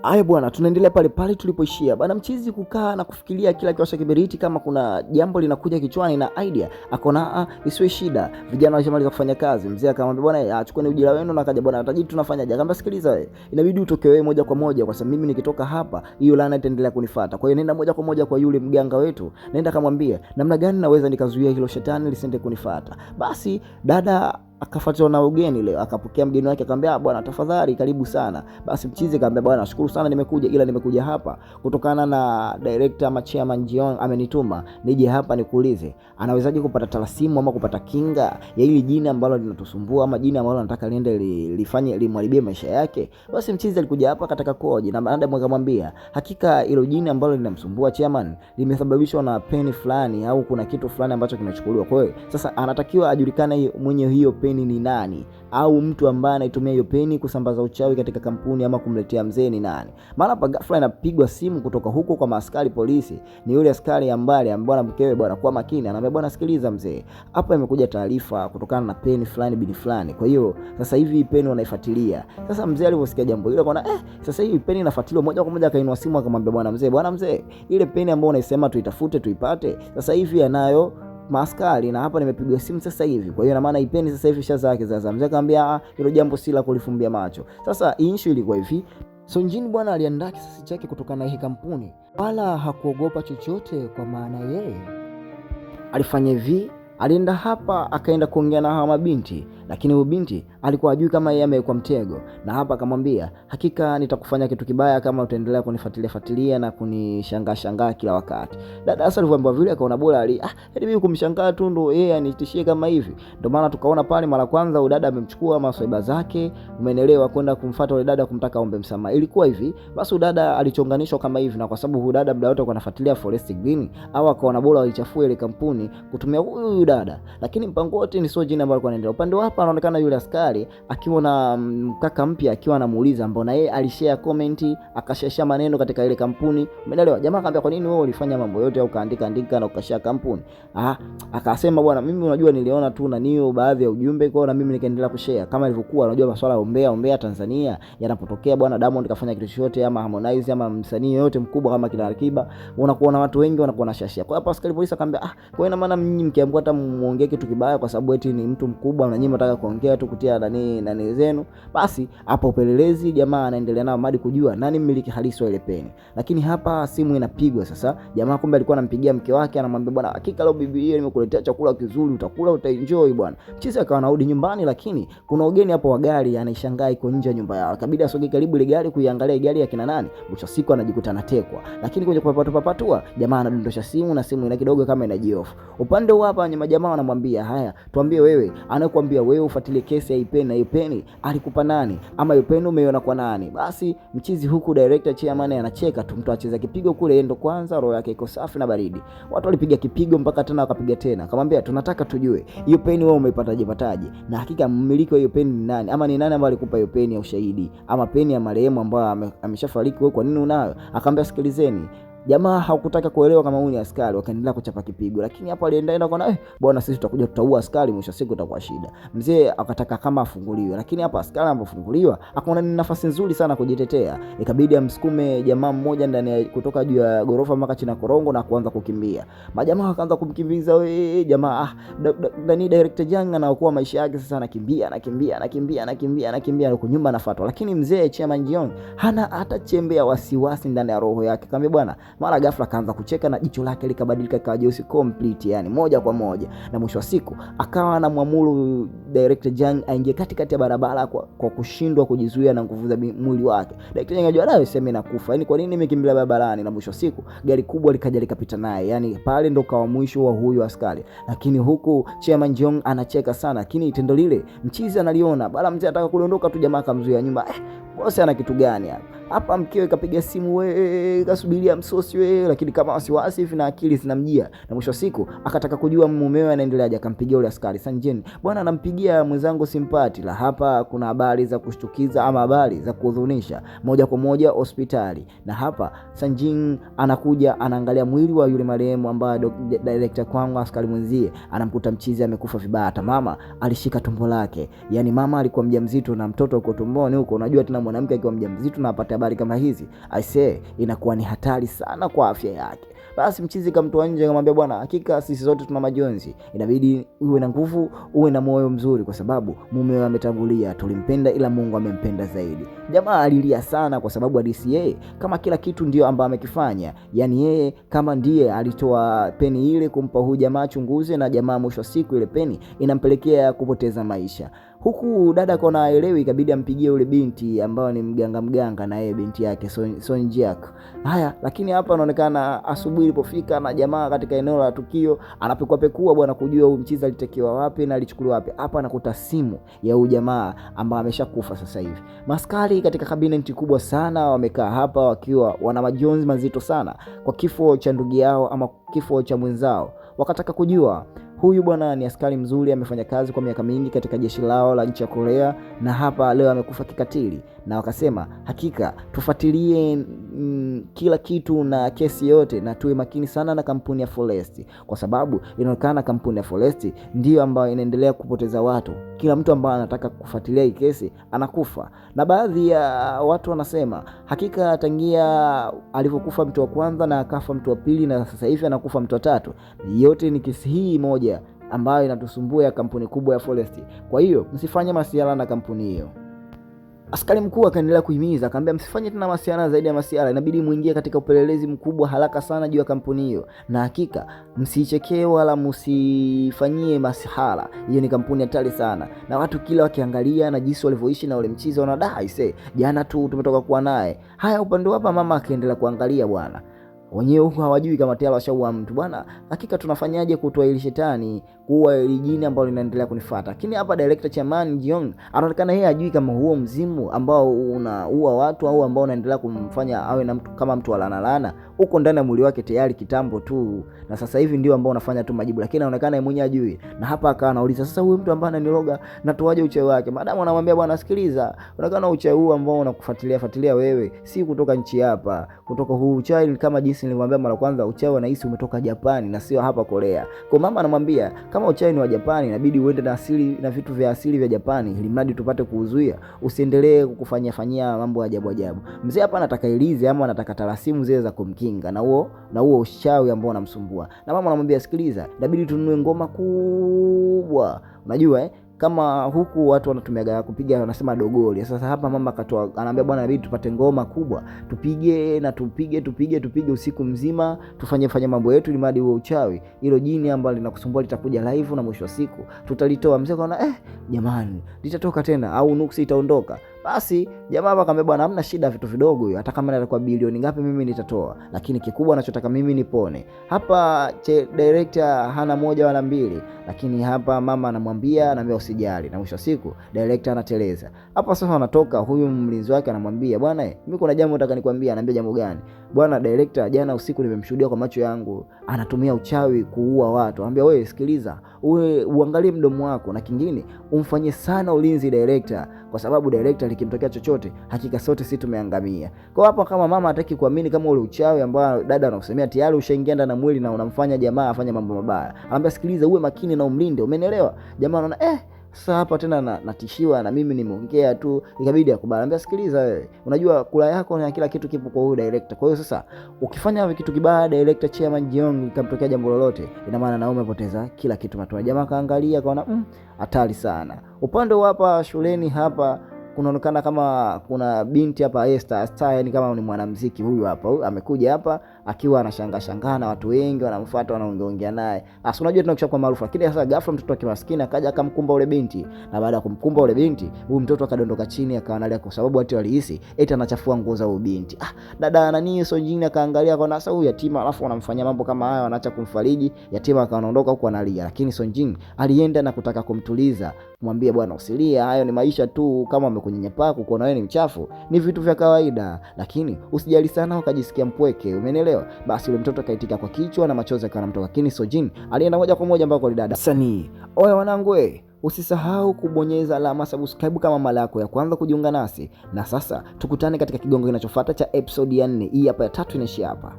Aya bwana, tunaendelea pale pale tulipoishia bwana. Mchizi kukaa na kufikiria kila kiwasha kiberiti, kama kuna jambo linakuja kichwani na idea akona, isiwe shida. Vijana walishamaliza kufanya kazi, mzee akamwambia bwana, chukueni ujira wenu, na akaja bwana tajiri, tunafanyaje? Akamwambia sikiliza wewe, inabidi utoke wewe moja kwa moja, kwa sababu mimi nikitoka hapa hiyo laana itaendelea kunifuata. Kwa hiyo nenda moja kwa moja kwa yule mganga wetu, nenda kamwambie namna gani naweza nikazuia hilo shetani lisende kunifuata. Basi dada akafuatwa na ugeni leo, akapokea mgeni wake, akamwambia bwana, tafadhali karibu sana. Basi mchizi akamwambia bwana, nashukuru sana nimekuja, ila nimekuja hapa kutokana na director ama chairman Jion amenituma nije hapa nikuulize, anawezaje kupata talasimu ama kupata kinga ya hili jini ambalo linatusumbua ama jini ambalo anataka liende lifanye limharibie maisha yake. Basi mchizi alikuja hapa akataka kuoji, na baada akamwambia hakika hilo jini ambalo linamsumbua chairman limesababishwa na peni fulani au kuna kitu fulani ambacho kimechukuliwa. Kwa hiyo sasa anatakiwa ajulikane mwenye hiyo peni ni nani, au mtu ambaye anaitumia hiyo peni kusambaza uchawi katika kampuni ama kumletea mzee ni nani. Mara hapa ghafla inapigwa simu kutoka huko kwa maaskari polisi, ni yule askari ambaye ambaye mkewe, bwana kuwa makini, anaambia bwana, sikiliza mzee, hapa imekuja taarifa kutokana na peni fulani bini fulani, kwa hiyo sasa hivi peni wanaifuatilia. Sasa mzee aliposikia jambo hilo akaona sasa hivi peni inafuatiliwa, moja kwa moja akainua simu akamwambia bwana mzee, bwana mzee, ile peni ambayo unaisema tuitafute tuipate, sasa hivi anayo maaskari na hapa nimepigwa simu sasa hivi. Kwa hiyo ina maana ipeni sasa hivi sha zake sasa. Mzee akamwambia hilo jambo si la kulifumbia macho. Sasa issue ilikuwa hivi. Sonjin bwana aliandaa kisasi chake kutokana na hii kampuni, wala hakuogopa chochote, kwa maana yeye alifanya hivi, alienda hapa akaenda kuongea na hawa mabinti, lakini huyu binti alikuwa ajui kama yeye amewekwa mtego, na hapa akamwambia hakika nitakufanya kitu kibaya kama utaendelea kunifuatilia fuatilia na kunishangaa shangaa kila wakati. Dada sasa alivyoambiwa vile akaona bora ali yaani mimi kumshangaa tu ndo yeye anitishie kama hivi. Ndio maana tukaona pale mara kwanza huyu dada amemchukua maswaiba zake, umeelewa, kwenda kumfuata yule dada kumtaka aombe msamaha. Ilikuwa hivi, basi huyu dada alichonganishwa kama hivi, na kwa sababu huyu dada muda wote alikuwa anafuatilia Forest Green, au akaona bora waichafue ile kampuni kutumia huyu dada, lakini mpango wote ni Sojin ambaye alikuwa anaendelea. Upande wa hapa anaonekana yule askari akiwa na mkaka mpya akiwa anamuuliza mbona yeye alishare comment akashare maneno katika ile kampuni, umeelewa? Jamaa akamwambia kwa nini wewe ulifanya mambo yote au ukaandika andika na ukashare kampuni? Akasema bwana, mimi unajua niliona tu nanio baadhi ya ujumbe kwao na mimi nikaendelea kushare kama ilivyokuwa. Unajua masuala ya umbea umbea Tanzania yanapotokea, bwana Diamond kafanya kitu chochote ama Harmonize ama msanii yoyote mkubwa kama kina Alikiba, unakuwa na watu wengi wanakuwa na shashia. Kwa hapo askari polisi akamwambia kwa ina maana mnyinyi mkiambiwa hata muongee kitu kibaya kwa sababu eti ni mtu mkubwa na nyinyi mnataka kuongea tu kutia nani nani zenu. Basi hapo upelelezi jamaa anaendelea nao hadi kujua nani mmiliki halisi wa ile peni. Lakini hapa simu inapigwa sasa. Jamaa kumbe alikuwa anampigia mke wake, anamwambia bwana, hakika leo bibi yeye nimekuletea chakula kizuri, utakula utaenjoy bwana. Mchizi akawa anarudi nyumbani, lakini kuna ugeni hapo wa gari, anaishangaa iko nje ya nyumba yao. Ikabidi asogee karibu ile gari kuiangalia gari ya kina nani. Mwisho siku anajikuta anatekwa. Lakini kwenye kupapatua papatua, jamaa anadondosha simu na simu ina kidogo kama inajiofu. Upande huu hapa nyuma jamaa wanamwambia haya, tuambie wewe, anakuambia wewe ufuatilie kesi ya Ipeni na Ipeni alikupa nani ama Ipeni umeiona kwa nani? Basi mchizi huku director chairman anacheka tu, mtu acheza kipigo kule, yeye ndo kwanza roho yake iko safi na baridi. Watu walipiga kipigo mpaka tena wakapiga tena, akamwambia tunataka tujue hiyo peni wewe umeipataje pataje, na hakika mmiliki wa hiyo peni ni nani, ama ni nani ambaye alikupa hiyo peni ya ushahidi ama peni ya marehemu ambaye ameshafariki, wewe kwa nini unayo? Akamwambia sikilizeni. Jamaa hakutaka kuelewa kama huyu ni askari, wakaendelea kuchapa kipigo. Lakini hapo aliendaenda kwa bwana, sisi tutakuja tutaua askari, mwisho siku itakuwa shida. Mzee akataka kama afunguliwe, lakini hapa askari anapofunguliwa akaona ni nafasi nzuri sana kujitetea, ikabidi amsukume jamaa mmoja ndani kutoka juu ya gorofa mpaka chini ya korongo na kuanza kukimbia. Majamaa wakaanza kumkimbiza we jamaa, nani director Jang anaokoa maisha yake sasa, anakimbia anakimbia anakimbia anakimbia anakimbia huko nyuma anafuatwa, lakini mzee Chairman Jion hana hata chembe ya wasiwasi ndani ya roho yake. Kaambia bwana, mara ghafla kaanza kucheka na jicho lake likabadilika kawa jeusi complete, yani moja kwa moja. Na mwisho wa siku akawa anamwamuru director Jang aingie katikati ya barabara kwa kushindwa kujizuia na nguvu za mwili wake. Director Jang anajua la sema nakufa, yani kwa nini nimekimbilia barabarani? Na mwisho wa siku gari kubwa likaja likapita naye, yani pale ndo kawa mwisho wa huyu askari. Lakini huku Chairman Jong anacheka sana, lakini tendo lile mchizi analiona, bala mzee anataka kudondoka tu, jamaa akamzuia nyumba. Bosi ana kitu gani hapa? Hapa mkewe kapiga simu we, kasubiria msosi we, lakini kama wasiwasi hivi na akili zinamjia. Na mwisho wa siku akataka kujua mumewe anaendeleaje, akampigia yule askari Sanjen, bwana anampigia mwenzangu simpati. La hapa kuna habari za kushtukiza ama habari za kuhuzunisha, moja kwa moja hospitali. Na hapa Sanjin anakuja anaangalia mwili wa yule marehemu ambaye director kwangu askari mwenzie, anamkuta mchizi amekufa vibaya. Hata mama alishika tumbo lake, yani mama alikuwa mjamzito na mtoto uko tumboni huko. Unajua tena mwanamke akiwa mjamzito na apate habari kama hizi, I say inakuwa ni hatari sana kwa afya yake. Basi mchizi kamtoa nje, akamwambia bwana, hakika sisi zote tuna majonzi, inabidi uwe na nguvu, uwe na moyo mzuri, kwa sababu mume ametangulia, tulimpenda ila Mungu amempenda zaidi. Jamaa alilia sana, kwa sababu alihisi yeye kama kila kitu ndio ambaye amekifanya, yani yeye kama ndiye alitoa peni ile kumpa huyu jamaa chunguze, na jamaa mwisho wa siku ile peni inampelekea kupoteza maisha. Huku dada kona aelewi, ikabidi ampigie yule binti ambayo ni mganga mganga, na yeye binti yake Son Jack. Haya, lakini hapa anaonekana asubuhi ilipofika na jamaa katika eneo la tukio anapekua pekua bwana, kujua huyu mchizi alitekewa wapi na alichukuliwa wapi. Hapa anakuta simu ya huyu jamaa ambaye ameshakufa sasa hivi. Maskari katika kabineti kubwa sana wamekaa hapa wakiwa wana majonzi mazito sana kwa kifo cha ndugu yao ama kifo cha mwenzao, wakataka kujua huyu bwana ni askari mzuri, amefanya kazi kwa miaka mingi katika jeshi lao la nchi ya Korea, na hapa leo amekufa kikatili. Na wakasema hakika tufuatilie kila kitu na kesi yote, na tuwe makini sana na kampuni ya Forest, kwa sababu inaonekana kampuni ya Forest ndiyo ambayo inaendelea kupoteza watu. Kila mtu ambaye anataka kufuatilia hii kesi anakufa, na baadhi ya watu wanasema hakika tangia alivyokufa mtu wa kwanza na akafa mtu wa pili na sasa hivi anakufa mtu wa tatu, yote ni kesi hii moja ambayo inatusumbua ya kampuni kubwa ya Forest. Kwa hiyo msifanye masiara na kampuni hiyo. Askari mkuu akaendelea kuhimiza, akamwambia msifanye tena masiara zaidi ya masiara, inabidi muingie katika upelelezi mkubwa haraka sana juu ya kampuni hiyo, na hakika msiichekee wala msifanyie masihara. Hiyo ni kampuni hatari sana, na watu kila wakiangalia na jinsi walivyoishi na ule mchizi wanadai se, jana tu tumetoka kuwa naye. Haya, upande hapa mama akaendelea kuangalia bwana wenyewe huko hawajui kama tayari washaua mtu bwana. Hakika tunafanyaje kutoa ile shetani, kuua ile jini ambalo linaendelea kunifuata? Lakini hapa director Chaman Jiong anaonekana yeye hajui kama huo mzimu ambao unaua watu au ambao unaendelea kumfanya awe na mtu kama mtu alana lana uko ndani ya mwili wake tayari kitambo tu, na sasa hivi ndio ambao unafanya tu majibu, lakini anaonekana yeye mwenyewe hajui. Na hapa akawa anauliza sasa, huyu mtu ambaye ananiloga natoaje uchawi wake? Madamu anamwambia bwana, sikiliza, unaonekana uchawi huu ambao unakufuatilia fuatilia wewe si kutoka nchi hapa, kutoka huu uchawi kama jinsi nilimwambia mara kwanza, uchawi anahisi umetoka Japani na sio hapa Korea. Kwa mama anamwambia kama uchawi ni wa Japani, inabidi uende na asili na vitu vya asili vya Japani ili mradi tupate kuuzuia, usiendelee kukufanyia fanyia mambo ajabu ajabu. Mzee hapa anataka ilizi ama anataka tarasimu zile za kumkinga na huo uchawi ambao unamsumbua. Na mama anamwambia sikiliza, inabidi tununue ngoma kubwa. Unajua kama huku watu wanatumiaga kupiga wanasema dogoli. Sasa hapa mama akatoa, anaambia bwana, inabidi tupate ngoma kubwa, tupige na tupige tupige tupige usiku mzima, tufanye fanye mambo yetu, ili mradi huo uchawi, hilo jini ambalo linakusumbua litakuja live, na mwisho wa siku tutalitoa. Mzee kaona jamani, litatoka tena au nuksi itaondoka. Basi jamaa hapa akamwambia bwana, hamna shida, vitu vidogo hiyo, hata kama nitakuwa bilioni ngapi mimi nitatoa, lakini kikubwa anachotaka mimi nipone. Hapa director hana moja wala mbili, lakini hapa mama anamwambia, anaambia usijali, na mwisho wa siku director anateleza. Hapa sasa anatoka huyu mlinzi wake anamwambia bwana, mimi kuna jambo nataka nikwambie. Anaambia jambo gani? Bwana director, jana usiku nimemshuhudia kwa macho yangu anatumia uchawi kuua watu. Anambia wewe sikiliza, uwe uangalie mdomo wako, na kingine umfanyie sana ulinzi director, kwa sababu director likimtokea chochote hakika sote sisi tumeangamia. Kwa hapo kama mama hataki kuamini kama ule uchawi ambao dada anakusemea tayari ushaingia ndani ya mwili na unamfanya jamaa afanye mambo mabaya. Anambia sikiliza, uwe makini na umlinde, umenielewa? Jamaa anaona sasa hapa tena natishiwa na mimi nimeongea tu, ikabidi akubali. Anambia sikiliza wewe, unajua kula yako na kila kitu kipo kwa huyu director. Kwa hiyo sasa ukifanya kitu kibaya director Chairman Jeong ikamtokea jambo lolote, ina maana na umepoteza kila kitu. Matunda jamaa kaangalia kaona hatari sana. Upande wa hapa shuleni hapa kunaonekana kama kuna binti hapa Esther Star, yani kama ni mwanamuziki huyu hapa, huyu amekuja hapa akiwa anashangaa shangaa na watu wengi wanamfuata wanaongeongea naye. Asa unajua tena kishakuwa maarufu, lakini sasa ghafla mtoto wa kimaskini akaja akamkumba ule binti, na baada ya kumkumba ule binti, huyu mtoto akadondoka chini akawa analia kwa sababu watu walihisi eti anachafua nguo za huyu binti. Dada nani Sojini akaangalia akaona sasa huyu yatima, alafu wanamfanyia mambo kama haya, wanaacha kumfariji yatima, akaondoka huko analia. Lakini Sojini alienda na kutaka kumtuliza, kumwambia bwana, usilie, hayo ni maisha tu, kama amekunyanyapaa kukuona wewe ni mchafu ni vitu vya kawaida, lakini usijali sana ukajisikia mpweke, umenielewa? Basi yule mtoto akaitika kwa kichwa na machozi akawa yanamtoka. Lakini Sojin alienda moja kwa moja mpaka kwa dada Sani. Oya wanangu, usisahau kubonyeza alama subscribe kama mara yako ya kwanza kujiunga nasi. Na sasa tukutane katika kigongo kinachofuata cha episode ya 4. Hii hapa ya 3 inaishia hapa.